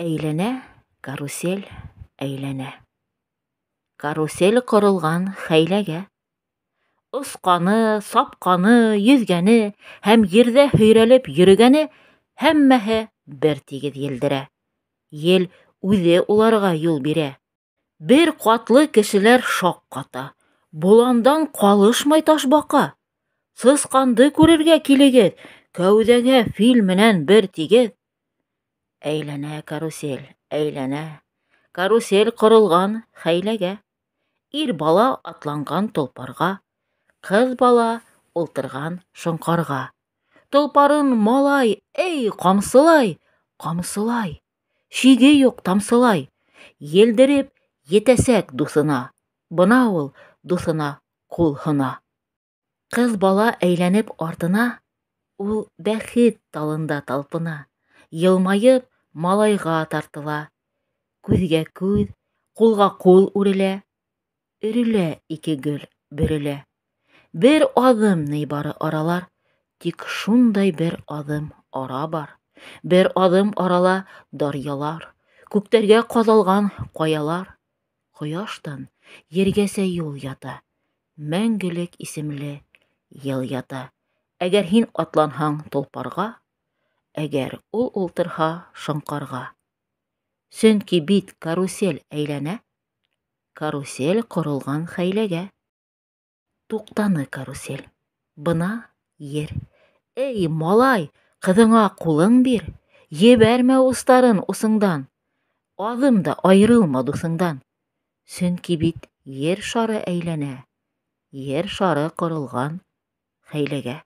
Әйләнә карусель, әйләнә. Карусель ҡоролған хәйләгә. Осҡаны, сапҡаны, йөҙгәне һәм ерҙә һөйрәлеп йөрөгәне һәммәһе бер тигеҙ елдерә. Ел үҙе уларға юл бирә. Бер ҡатлы кешеләр шаҡ ҡата. Боландан ҡалышмай ташбаҡа. Сысҡанды күрергә килегеҙ, кәүҙәгә фил менән бер тигеҙ. Әйләнә карусель, әйләнә. Карусель ҡоролған хәйләгә. Ир бала атланған толпарға, ҡыҙ бала ултырған шоңҡарға. Толпарын малай, эй, ҡамсылай, ҡамсылай. Шиге юҡ тамсылай. Елдереп етәсәк дуҫына. Бына ул дуҫына ҡул һона. Ҡыҙ бала әйләнеп артына, ул бәхет талында талпына. Йылмайып малайға тартыла. Күҙгә күҙ, ҡулға ҡул үрелә. Өрөлә ике гөл бөрөлә. Бер аҙым ни бары аралар, тик шундай бер аҙым ара бар. Бер аҙым арала даръялар, күктәргә ҡаҙалған ҡаялар. Ҡояштан ергәсә юл ята, мәңгелек исемле йыл ята. Әгәр һин атланһаң толпарға, әгәр ул ултырһа шоңҡарға. Сөнки бит карусель әйләнә, карусель ҡоролған хәйләгә. Туҡтаны карусель. Бына ер. Эй, малай, ҡыҙыңа ҡулың бир, ебәрмә устарын усыңдан. Аҙым да айырылма дуҫыңдан. Сөнки бит ер шары әйләнә, ер шары ҡоролған хәйләгә.